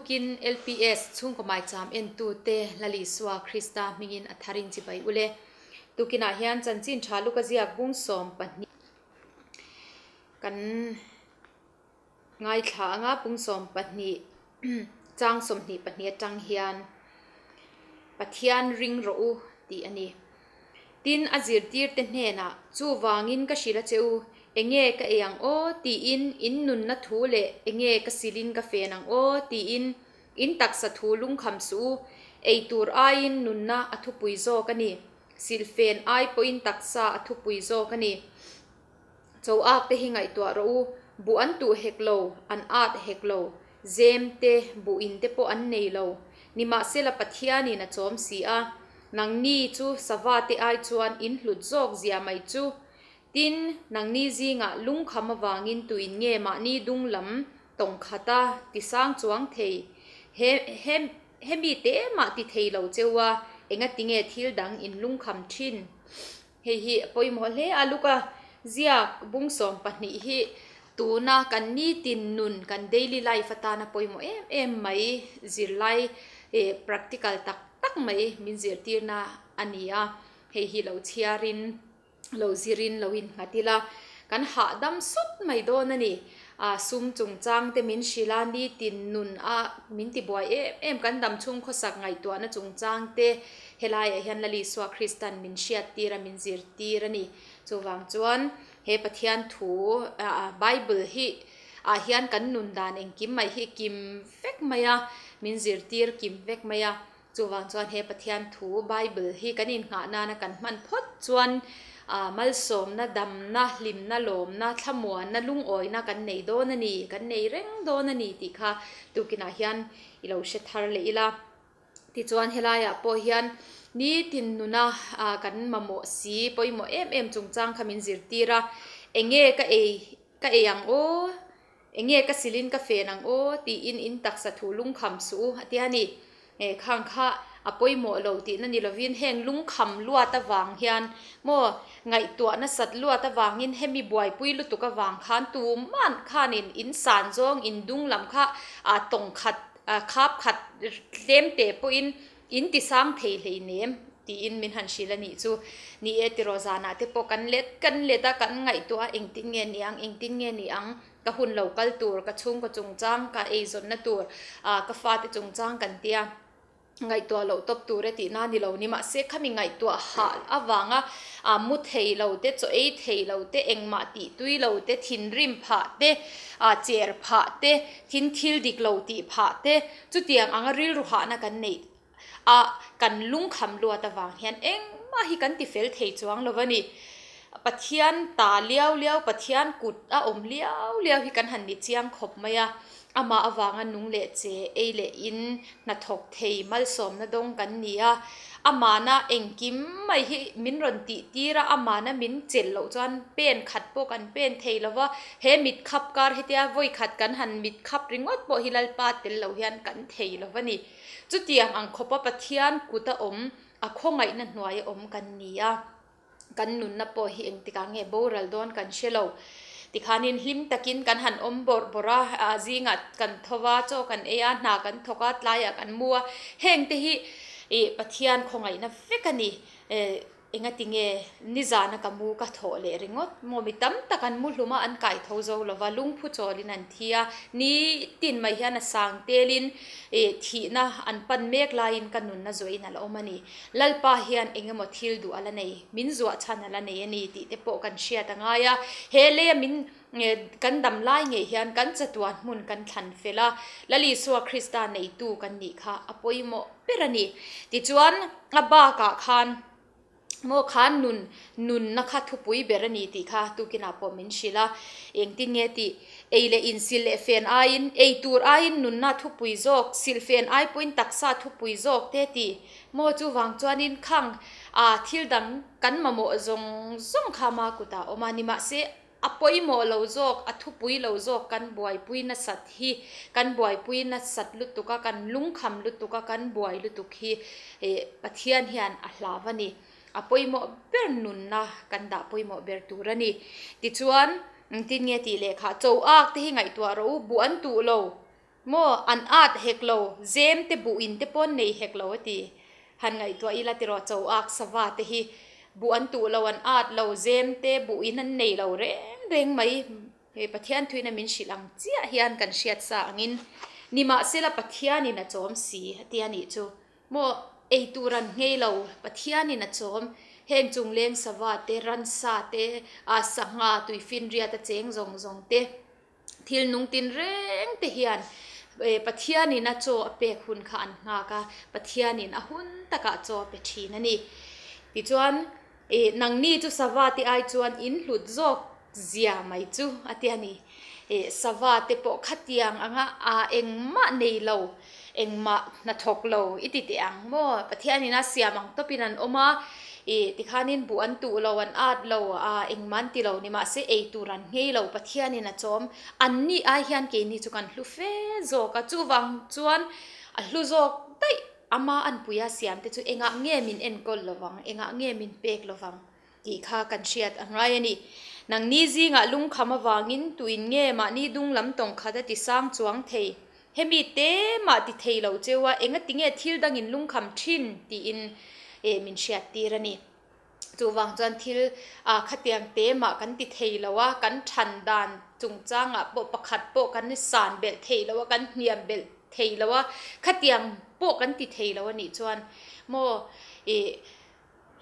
Tukin LPS chhungkaw maicham entute Lal Isua Krista hmingin a tharin chibai ule. Tukinah hian chanchin tha luka ziak bung 12 kan ngaithla anga bung 12 chang 24 atang hian Pathian ring rawh u tih a ni. Tin, a zirtirte hnenah, Chuvangin ka hrilh a che u, enge ka ei ang aw? tiin in nunna thu leh enge ka silin ka fen ang aw? tiin in taksa thu lungkham suh u. Ei tur aiin nunna a thupui zawk a ni. Silfen ai pawhin taksa a thupui zawk a ni. Cho ak te hi ngaihtuah rawh u, buh an tuh hek lo, an at hek lo, zem te, buh in te pawh an nei lo. Nimahsela Pathianin a chawm si a, nangni chu sava te ai chuan in hlut zawk zia mai chu. Tin, nangni zingah lungkham avangin tuin nge mahni dung lam tawng khata tisang chuang thei? He, he, hemi te mah ti thei lo cheu a, engatinge thil dang in lungkham thin? Hei hi a pawimawh hle a, Luka ziak bung 12 hi tuna kan nitin nun, kan daily life atana pawimawh em em mai zirlai eh practical tak tak mai min zirtirna a ni a. Hei hi lo chhiarin, lo zirin, lo innghat ila kan hahdam sawt mai dawn a ni. Ah sum chungchang te min hrilh a, nitin nun a min tibuai em em kan dam chhung khawsak ngaihtuahna chungchang te helaiah hian Lal Isua Kristan min hriattir a, min zirtir a ni. Chuvang chuan he Pathian thu ah Bible hi ah hian kan nun dan engkim mai hi kim vek mai a, min zirtir kim vek mai a. Chuvang chuan he Pathian thu Bible hi kan innghah nana kan hman phawt chuan malsawmna, damna, hlimna, lawmna, thlamuanna, lungawina kan nei dawn a ni, kan nei reng dawn a ni tih kha tukinah hian i lo hre thar leh ila. Tichuan helaiah pawh hian nitin nuna kan mamawh si pawimawh em em chungchang kha min zirtir a, enge ka ei ka ei ang aw? Enge ka silin ka fen ang aw tiin in taksa thu lungkham suh u a ti a ni. Eh khang kha a pawimawh lo tihna ni lovin heng lungkham luat avang hian maw ngaihtuah nasat luat avangin hemi buaipui lutuk avang khan tuman khanin in san zawng in dung lam kha ah tawng khat khap khat tlem te pawhin in ti sang thei hleinem tiin min han hrilh a nih chu. Ni e tiraw zanah te pawh kan let kan let a kan ngaihtuah a engtin nge ni ang engtin nge ni ang ka hun lo kal tur ka chhungkaw chungchang ka eizawnna tur ah ka fate chungchang kan tia ngaihtuah loh tawp tur e tihna a ni lo ni mahse khami ngaihtuah hah avanga ah mu thei lo te chaw ei thei lo te engmah tih tui lo te thinrim phah te ah cher phah te thin thil dik lo tih phah te chutiang anga rilru hahna kan neih a kan lungkham luat avang hian engmah hi kan ti fel thei chuang lo a ni. Pathian ta liau liau, Pathian kut a awm liau liau hi kan han ni chiang khawp mai a, amah avanga nung leh che ei leh in hnathawk thei malsawmna dawng kan ni a, amahna engkim mai hi min rawn tih tir a, amahna min chelh loh chuan pen khat pawh kan pen thei lo va, he mit khap kar hetia vawi khat kan han mit khap ringawt pawh hi Lalpa tel lo hian kan thei lo va ni. Chutiang ang khawpa Pathian kut a awm, a khawngaihna hnuai a awm kan ni a, kan nunna pawh hi engtikah nge boral dawn kan hre lo. Tikhanin hlim takin kan han awm bawrh bawrh a, a zingah kan tho va, chaw kan ei a, hna kan thawk a, tlaiah kan mu a, hengte hi ih Pathian khawngaihna vek a ni. Engati nge nizana ka mu ka thawh leh ringawt maw? Mi tam tak an mu hlum a, an kai tho zo lo va, lungphu chawlin an thi a, nitin mai hian a sang telin ih thihna an pan mek laiin ka nunna zuahin a la awm a ni. Lalpa hian eng emaw thil duh a la nei, min zuah chhan a la nei a ni tih te pawh kan hriat a ngai a. He leia min kan dam lai ngei hian kan chatuan hmun kan thlan fel a, Lal Isua Krista neitu kan nih kha a pawimawh ber a ni. Tichuan, a bakah khan maw khan nun nunna kha thupui ber a ni tih kha tukinah pawh min hrilh a, engtin nge tih ei leh insilh leh fen aiin ei tur aiin nunna thupui zawk, silh fen ai pawhin taksa thupui zawk te tih maw chuvang chuanin khang ah thil dang kan mamawh zawng zawng kha ma kutah a awm a, nimahse A pawimawh lo zawk, a thupui lo zawk kan buaipui nasat hi, kan buaipui nasat lutuk a, kan lungkham lutuk a, kan buai lutuk hi Pathian hian a hlau a ni. A pawimawh ber nunna kan dah pawimawh ber tur a ni. Tichuan, engtin nge tih lehkha, cho ak te hi ngaihtuah rawh u, buh an tuh lo. Maw, an at hek lo, zem te buh in te pawn nei hek lo a ti. Han ngaihtuah ila tiraw cho ak sava te hi buh an tuh lo, an at lo, zem te buh in an nei lo reng reng mai. Hei Pathian thuina min hrilh ang chiah hian kan hriat sa angin nimahsela Pathianin a chawm si a ti a nih chu. Maw, ei tur an nghei lo, Pathianin a chawm. Heng chungleng sava te, ransa te, ah sangha, tuifinriat a cheng zawng zawng te, Thil nung tin reng te hian Pathianin a chaw a pek hun kha an nghak a, Pathianin a hun takah chaw a pe thin a ni. Tichuan, nangni chu sava te ai chuan in hlut zawk zia mai chu a ti a ni. Sava te pawh khatiang anga a engmah nei lo, Engmah hnathawk lo i ti teh ang maw? Pathianin a siam ang tawpin an awm a, i tikhanin buh an tuh lo, an at lo, a engmah an ti lo ni mahse ei tur an nghei lo, Pathianin a chawm. Anni ai hian keini chu kan hlu fe zawk a, chuvang chuan a hlu zawk daih ama anpuia siam te chu engah nge min enkawl lovang, engah nge min pek lovang tih kha kan hriat a ngai a ni. Nangni zingah lungkham avangin tuin nge mahni dung lam tawng khat a ti sang chuang thei? Hemi te mah ti thei lo cheu a, enga tinge thil dangin lungkham thin tiin eh min hriat tir a ni. Chuvang chuan thil ah khatiang te mah kan ti thei lo a, kan than dan chungchangah pawh pakhat pawh kan san belh thei lo a, kan hniam belh thei lo a, khatiang pawh kan ti thei lo a nih chuan maw ih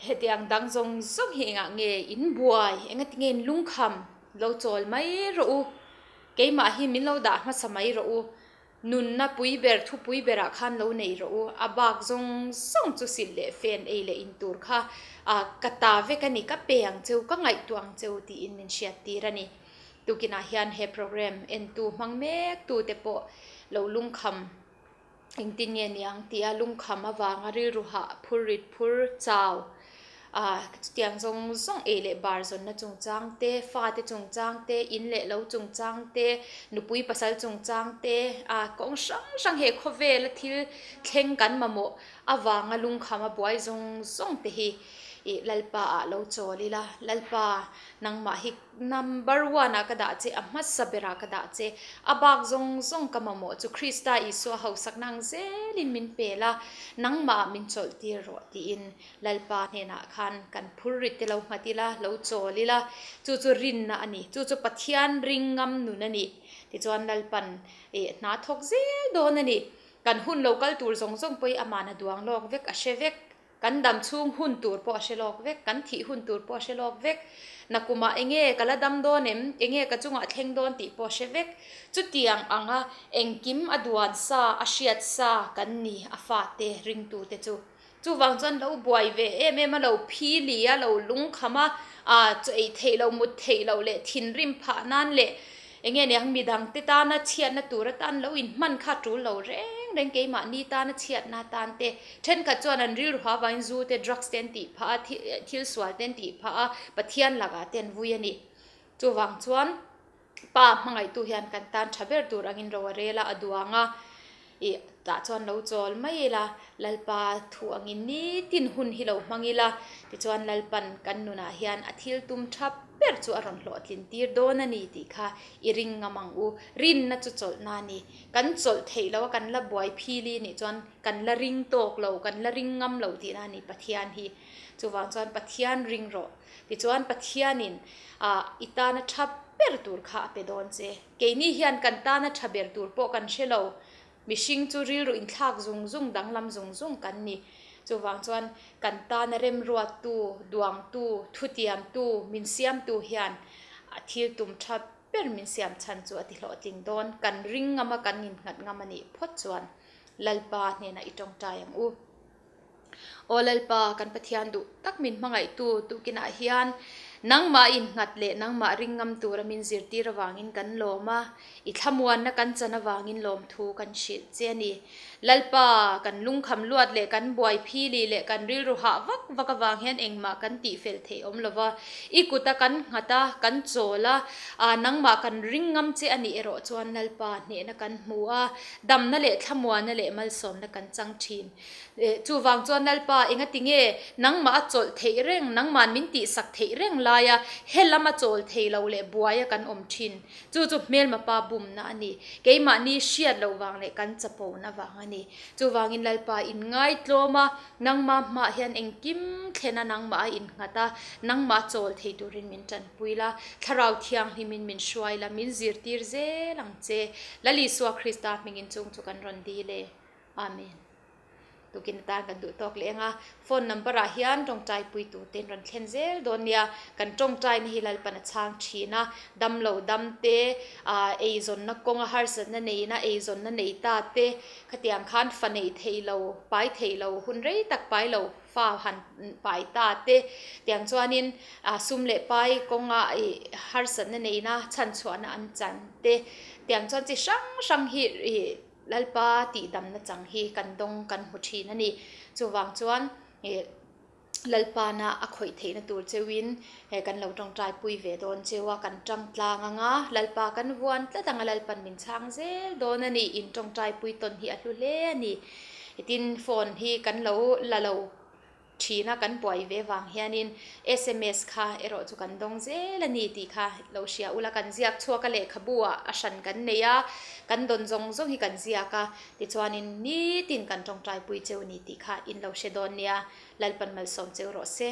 Hetiang dang zawng zawng hi engah nge in buai, enga tinge in lungkham lo chawl mai rawh u, keimah hi min lo dah hmasa mai rawh u, nunna pui ber thupui berah khan lo nei rawh u, a bak zawng zawng chu silh leh fen ei leh in tur kha ka ta vek a ni, ka pe ang cheu, ka ngaihtuah ang cheu tiin min hriat tir a ni. Tukinah hian he program entu hmang mek tute pawh lo lungkham. Engtin nge niang tia lungkham avanga rilru hah phur rit phur chau a chutiang zawng zawng ei leh bar zawnna chungchang te, fate chungchang te, in leh lo chungchang te, nupui pasal chungchang te a kawng hrang hrang he khawvela thil thleng kan mamawh avanga lungkham a buai zawng zawng te hi ih Lalpa ah lo chawl ila, Lalpa nangmah hi Number one ah ka dah che, a hmasa berah ka dah che. A bak zawng zawng ka mamawh chu Krista Isua hausakna ang zelin min pel a, nangmah min chawlh tir rawh tiin Lalpa hnenah khan kan phur rit te lo nghat ila, lo chawl ila, chu chu rinna a ni, chu chu Pathian ring ngam nun a ni. Tichuan Lalpan eh hna thawk zel dawn a ni. Kan hun lo kal tur zawng zawng pawh hi aman a duang lawk vek, a hre vek. Kan dam chhung hun tur pawh a hre lawk vek, kan thih hun tur pawh a hre lawk vek. Nakumah enge ka la dam dawn em, enge ka chungah thleng dawn tih pawh a hre vek. Chutiang anga engkim a duan sa, a hriat sa kan ni a fate ringtute chu. Chuvang chuan lo buai ve em em a, lo phili a, lo lungkham a, aa chaw ei theih loh, mut theih loh leh thinrim phah nan leh Enge niang midangte tana chhiatna tur atan lo inhman kha tul lo reng reng keimahni tana chhiatna atan te thenkhat chuan an rilru ha avangin zu te drugs te an tih phah a thil sual te an tih phah a Pathian lakah te an vui a ni. Chuvang chuan pa hmangaihtu hian kan tan tha ber tur angin ro a rel a a duang a ih tah chuan lo chawl mai ila Lalpa thu angin nitin hun hi lo hmang ila tichuan Lalpan kan nunah hian a thil tum thap ber chu a rawn hlawhtlin tir dawn a ni tih kha i ring ngam ang u. Rinna chu chawlhna a ni. Kan chawlh theih loh a, kan la buai phili nih chuan kan la ring tawk lo, kan la ring ngam lo tihna a ni Pathian hi. Chuvang chuan Pathian ring rawh. Tichuan Pathianin ah i tana tha ber tur kha a pe dawn che. Keini hian kan tana tha ber tur pawh kan hre lo. Mihring chu rilru inthlak zung zung, danglam zung zung kan ni. Chuvang chuan kan tana remruattu, duangtu, thutiamtu, min siamtu hian a thil tum tha ber min siam chhan chu a ti hlawhtling dawn. Kan ring ngam a, kan innghat ngam a nih phawt chuan Lalpa hnenah i tawngtai ang u. Aw Lalpa, kan Pathian duh tak min hmangaihtu tukinah hian nangmah innghat leh nangmah ring ngam tura min zirtir avangin kan lawm a, i thlamuanna kan chan avangin lawmthu kan hrilh che a ni. Lalpa, kan lungkham luat leh kan buai phili leh kan rilru hah vak vak avang hian engmah kan tihfel theih awm lo va, i kuta kan nghat a, kan chawl a, nangmah kan ring ngam che a nih erawh chuan Lalpa hnehna kan hmu a, damna leh thlamuanna leh malsawmna kan chang thin. Chuvang chuan Lalpa, enga tinge nangmah a chawlh theih reng, nangmah min tihsak theih reng lai? laia he lama chawl thei lo leh buaia kan awm thin. Chu chu hmelma pa bumna a ni. Keimahni hriat loh vang leh kan chapona vang a ni. Chuvangin Lalpa in ngaitlawm a, nangma hmaah hian engkim thlen a nangmah a innghat a, nangmah chawl thei turin min tanpui la, Thlarau Thianghlimin min hruai la, min zirtir zel ang che. Lal Isua Krista hmingin chung chu kan rawn dil e. Amen. Tukin atan kan duh tawk leh ang a, phone number ah hian tawngtai pui tur te in rawn thlen zel dawn nia, kan tawngtaina hi Lalpan a chhang thin a, damlo dam te, ah eizawnna kawnga harsatna neina eizawnna nei ta te, khatiang khan fa nei thei lo, pai thei lo, hun rei tak pai lo fa han pai ta te, tiang chuanin ah sum leh pai kawnga ih harsatna neina chhanchhuahna an chan te, tiang chuan chi hrang hrang hi ih. Lalpa tihdamna chang hi kan dawng kan hmu thin a ni. Chuvang chuan ih Lalpana a khawih theihna tur cheuhin he kan lo tawngtai pui ve dawn cheu a, kan tang tlang ang a, Lalpa kan vuan tlat ang a, Lalpan min chhang zel dawn a ni. In tawngtai pui tawn hi a hlu hle a ni. Tin phone hi kan lo la lo. Thina kan buai ve vang hianin sms kha erawh chu kan dawng zel a ni tih kha lo hria ula, kan ziak chhuak a lehkhabu ah a hran kan nei a, kan dawn zawng zawng hi kan ziak a, tichuanin nitin kan tawngtai pui cheu ni tih kha in lo hre dawn nia, Lalpan malsawm cheu rawh se.